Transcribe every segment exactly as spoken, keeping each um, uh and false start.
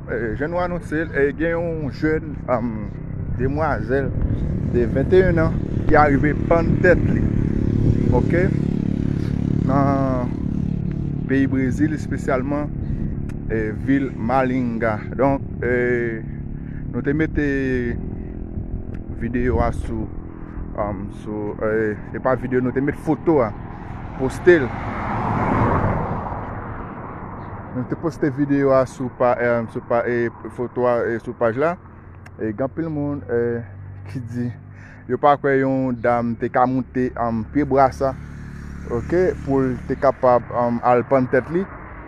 Eh, jan nou anonse l, eh, gen yon jèn, um, demwazèl de venteyen an ki arive pann tèt li, oke, nan peyi Brezil, espesyalman, eh, vil Maringá. Donk, eh, nou te mete videyo a sou, um, sou, eh, se pa videyo, nou te met foto a, poste l. Nou te poste videyo a sou pa, eh, sou pa, eh, foto a, eh, sou paj la. E gen anpil moun, eh, ki di yo pa kwè yon dam te ka moute, um, pye bwa sa, oke, pou l te kapab, um, al pann tèt li.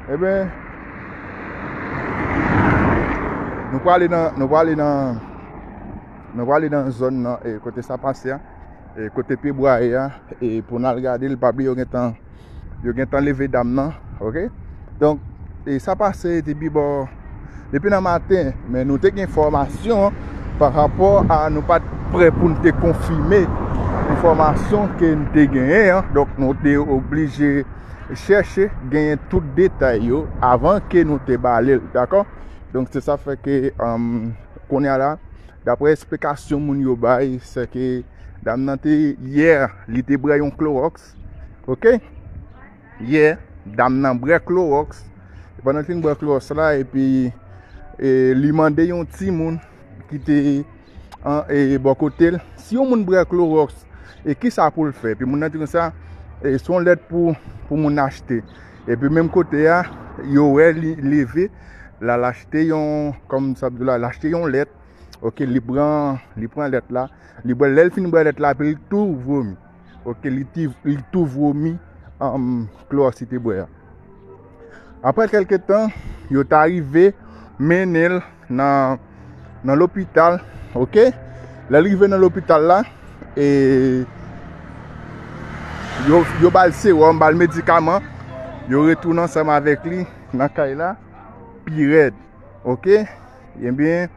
Ebyen, nou prale nan, nou prale nan, nou prale nan zòn nan, eh, kote sa pase a, eh, kote pye bwa ye a, eh, pou n al gade l, pa bliye yo gentan, yo gentan leve dam nan, oke? Donk, e sa pase depi bò, depi nan maten, men nou te gen enfòmasyon pa rapò a, nou pa t prè pou n te konfime enfòmasyon ke n te genyen an. Donk, nou te oblije chèche genyen tout detay yo avan ke nou te bale l, dakò? Donk, se sa fè ke, um, kounye a la, daprè esplikasyon moun yo bay, se ke dam nan te, yè, li te bwè yon klowòks, oke? Yè, dam nan bwè klowòks. Pandan l fin bwè klowòks la, epi, e, li mande yon timoun ki te an, e, bò kote l, si yon moun bwè klowòks, e kisa pou l fè? Epi moun nan di konsa, e, se yon lèt pou, pou moun achte. Epi menm kote a, yo wè li leve, l al achte yon, kòm sa di la, l achte yon lèt. Oke, li pran, li pran lèt la, li bwè, lè l fin bwè lèt la, epi li tou vomi. Oke, li ti, li tou vomi, um, klowòks li te bwè a. Apre kèlke tan, yo ta rive mennen l nan, nan lopital, oke? Lè l rive nan lopital la, e yo, yo ba l sewòm, ba l medikaman, yo retounen ansanm avèk li nan kay la, pi rèd, oke? Ebyen,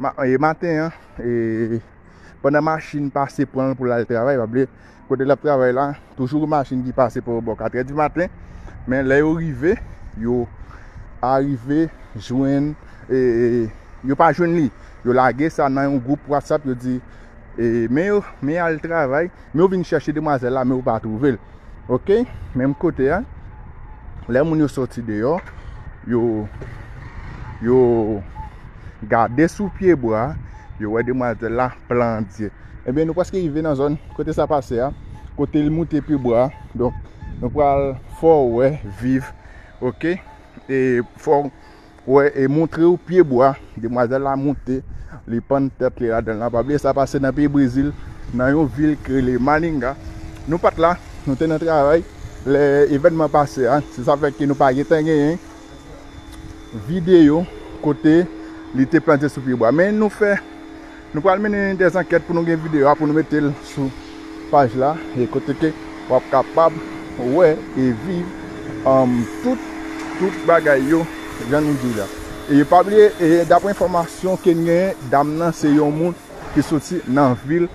ma-, e maten an, e pandan machin pase pran l pou l al travay, pa bliye, kote l ap travay la, toujou gen machin ki pase pou bò katrè di maten. Men lè yo rive, yo arive jwenn, e, yo pa jwenn li. Yo lage sa nan yon gwoup WhatsApp, yo di, e, men yo, men al travay, men yo vin chèche demwazèl la, men yo pa twouve l. Oke, menm kote a, lè moun yo soti deyò, yo, yo gade sou pye bwa, yo wè demwazèl la plandye. Ebyen, nou prèske rive nan zòn kote sa pase a, kote l moute pye bwa. Donk, nou pral fè w wè, viv, oke? E fè w wè, e montre w pye bwa, demwazèl la moute, li pann tèt li ladan l la. Pa bliye sa pase nan peyi Brezil, nan yon vil ki rele Maringá. Nou pa t la, nou te nan travay, lè evènman pase a, se sa fè ke nou pa gentan genyen videyo kote li te plante sou pye bwa. Men nou fè, nou pral mennen de zankèt pou nou gen videyo a, pou nou mete l sou paj la, e kote ke w ap kapab wè e viv, um, tout, tout bagay yo, jan nou di la. E pa bliye, e daprè enfòmasyon ke n genyen, dam nan se yon moun ki soti nan vil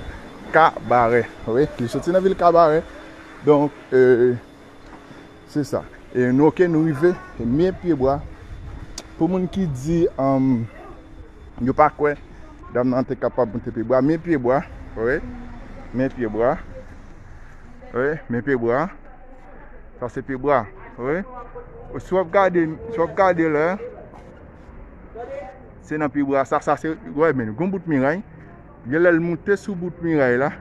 Kabarè. Wi, li soti nan vil Kabarè. Donk, e, se sa. E nou, oke, nou rive, e men pye bwa. Pou moun ki di, um, yo pa kwè dam nan te kapab moute pye bwa, men pye bwa, wi, men pye bwa, wi, men pye bwa, sa se pye bwa, wi. Si w ap gade, si w ap gade la, se nan pye bwa, sa, sa se, wi, men gon bout miray, genlè l moute sou bout miray la,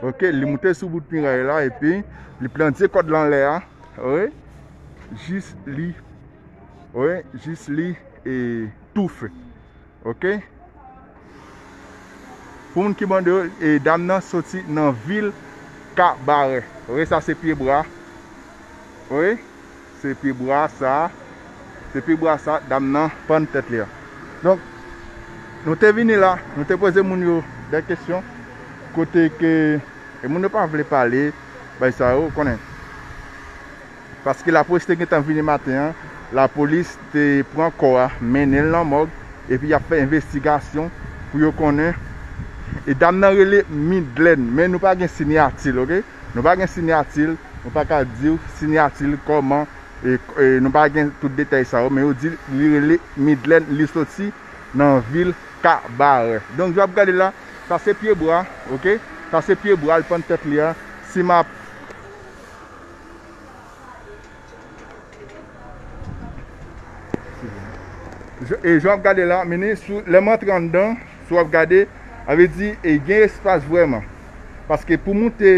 oke, li moute sou bout miray la, epi li plante kòd la anlè a, wi, jis li, wi, jis li, e, toufe. Oke? Pou moun ki mande yo, e, dam nan soti nan vil Kabarè. Wi, sa se pye bwa. Wi, se pye bwa sa. Se pye bwa sa, dam nan pann tèt li a. Donk, nou te vini la, nou te poze moun yo de kesyon. Kote ke, e moun yo pa vle pale, bay sa yo, konnen. Paske lapolis te gentan vini maten an, lapolis te pran kò a, mennen l nan mòg, epi y ap fè envestigasyon pou yo konnen. E dam nan rele Midlène, men nou pa gen siyati l, oke? Nou pa gen siyati l, nou pa ka di w siyati l kòman, E, e nou pa gen tout detay sa yo, men yo di li rele Midlène, li soti nan vil Kabarè. Donk, jan w ap gade la, sa se pye bwa, oke? Sa se pye bwa, l pann tèt li a. Si m ap E jan w ap gade la, mennen sou, lè m antre anndan, si w ap gade, sa vle di, e gen espas vrèman. Paske pou moute,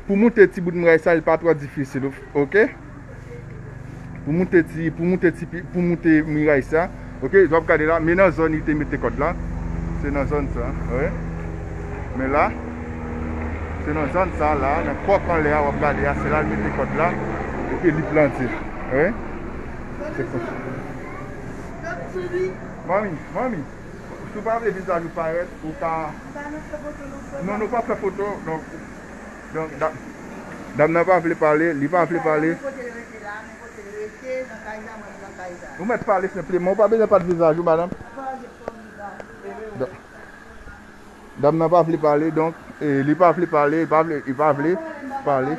pou moute ti bout miray sa, li pa twò difisil, oke? Pou moute ti, pou moute ti pi, pou moute miray sa, oke? Jan w ap gade la, men nan zòn li te mete kòd la. Se nan zòn sa, wi. Men la, se nan zòn sa la, nan kòk anlè a, w ap gade a, se la l mete kòd la, epi li plante. Wi. Se konsa. Manmi, manmi, si w pa vle vizaj ou parèt, ou ka... Non, nou pa fè foto, donk, donk, da-, dam nan pa vle pale, li pa vle pale. Ou mèt pale senpleman, ou pa bezwen pa t vizaj ou, madanm. Da-, dam nan pa vle pale, donk, e, li pa vle pale, li pa vle, li pa vle pale.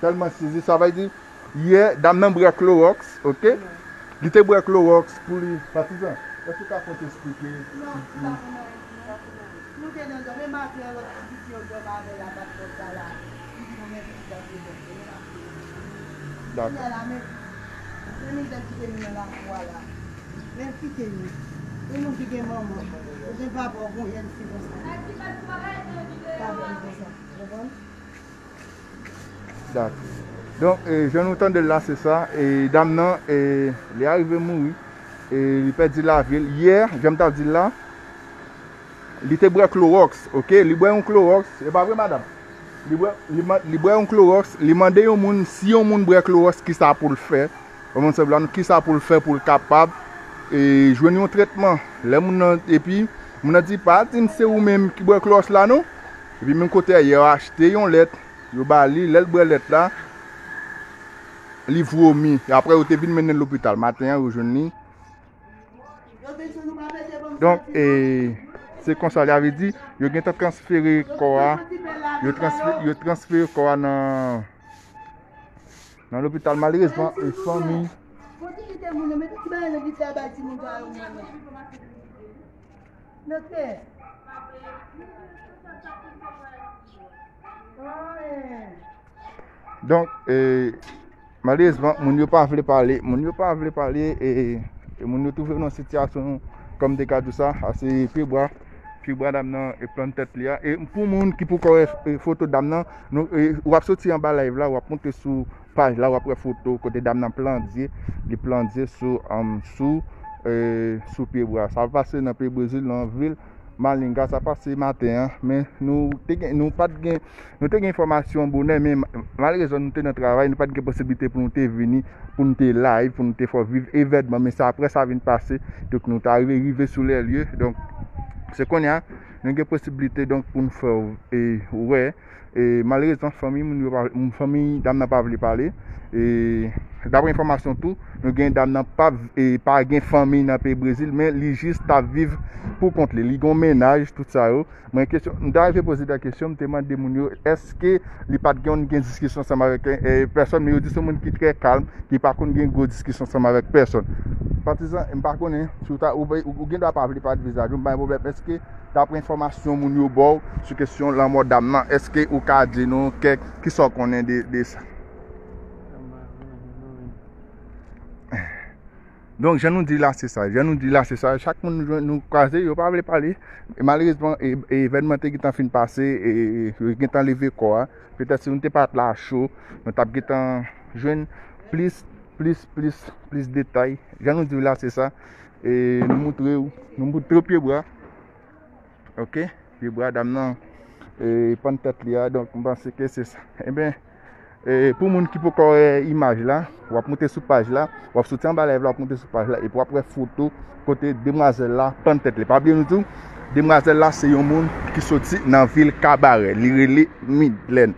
Tèlman sezi, sa vle di, yè, dam nan bwè klowòks, oke? Li te bwè klowòks pou li. Patizan, èske w ka fè yon ti eksplike? Non, m pa konn anyen, non. Nou te nan dòmi maten an, lòt ti piti yo dòmi avè l anba pòt la la. Li di nou men pitit la te dòmi la. Dakò. Kounye a la, men, men Midlène kite nou nan lakou a la. Men kite nou. E nou ki gen manman, ou gen papa, ou gon jèn fi konsa. Pa vle konsa. Ou konprann? Dakò. Donk, e, jan nou tande l la, se sa. E dam nan, e, li arive mouri. E li pèdi lavi l. Yè, jan m t ap di l la, li te bwè klowòks, oke? Li bwè yon klowòks, e pa vre, madanm? Li bwè, li man-, li bwè yon klowòks, li mande yon moun, si yon moun bwè klowòks, kisa pou l fè? Ou konprann sa m di la, kisa pou l fè pou l kapab, e, jwenn yon trètman? Lè moun nan, epi, moun nan di, "Pa di m se ou menm ki bwè klowòks la, non." Epi menm kote a, yo achte yon lèt, yo ba li, lè l bwè lèt la, li vomi. E apre, yo te vin mennen l lopital. Maten an, yo jwenn li. Donk, e, se konsa, sa vle di, yo gentan transfere kò a, yo transfe-, yo transfere kò a nan, nan lopital. Malerezman, e, fanmi. Donk, e, malerezman, moun yo pa vle pale, moun yo pa vle pale, e, e moun yo twouve yo nan sitiyasyon, kòm m te ka di w sa, a se pye bwa, pye bwa dam nan, e, plant tèt li a. E pou moun ki poko wè, e, foto dam nan, nou, e, w ap soti anba live la, w ap monte sou paj la, w ap wè foto kote dam nan plandye, li plandye sou, um, sou, e, sou pye bwa. Sa pase nan peyi Brezil, nan vil Malinga, sa pase maten an, men nou te gen, nou pa t gen, nou te gen enfòmasyon bonè, men ma-, malerezman nou te nan travay, nou pa t gen posiblite pou nou te vini, pou nou te live, pou nou te fè w viv evènman, men se apre sa vin pase, donk nou ta rive, rive sou lè lye, donk se kounye a, nou gen posiblite, donk, pou nou fè w, e, wè, E, malerezman, fanmi moun yo pa, fanmi dam nan pa vle pale. E, dapre enfòmasyon tou, nou gen dam nan pa, e, pa gen fanmi nan peyi Brezil, men li jis t ap viv pou kont li. Li gen yon mennaj, tout sa yo. Mwen kesyon, m ta rive poze de kesyon, m te mande moun yo, èske li pa t gen, gen diskisyon ansanm avèk, e, pèsòn, men yo di se yon moun ki trè kalm, ki pa konn gen gwo diskisyon ansanm avèk pèsòn. Patizan, m pa konnen si w ta, ou, ou, ou gen dwa pa vle parèt vizaj ou, m pa gen pwoblèm. Èske dapre enfòmasyon moun yo ba w sou kesyon lanmò dam nan, èske ou ka di nou kèk, kisa w konnen de, de sa? Donk, jan nou di la, se sa. Jan nou di la, se sa. Chak moun nou jwenn, nou kwaze, yo pa vle pale. E malerezman, e, e evènman te gentan fin pase, e, e yo gentan leve kò a. Petèt si nou te pa t la cho, nou t ap gentan jwenn plis, plis, plis, plis detay. Jan nou di w la, se sa. E nou moutre w, nou moutre w pye bwa. Oke, pye bwa dam nan, e, pann tèt li a, donk, m panse ke se sa. Enben, e, pou moun ki poko wè imaj la, w ap moute sou paj la, w ap soti anba live la, w ap moute sou paj la, epi w ap wè foto kote demwazèl la pann tèt li. Pa bliye nou di w, demwazèl la se yon moun ki soti nan vil Kabarè. Li rele Midlène.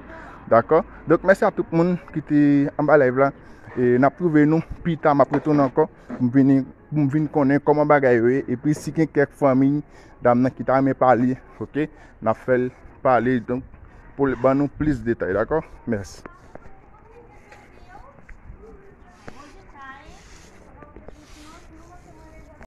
Dakò? Donk, mèsi a tout moun ki te anba live la. E n ap twouve nou pita, m ap retounen ankò. M vini pou m vin konnen kòman bagay yo ye, epi si gen kèk fanmi dam nan ki ta renmen pale, oke, n ap fè l pale, donk, pou l ban nou plis detay, dakò? Mèsi.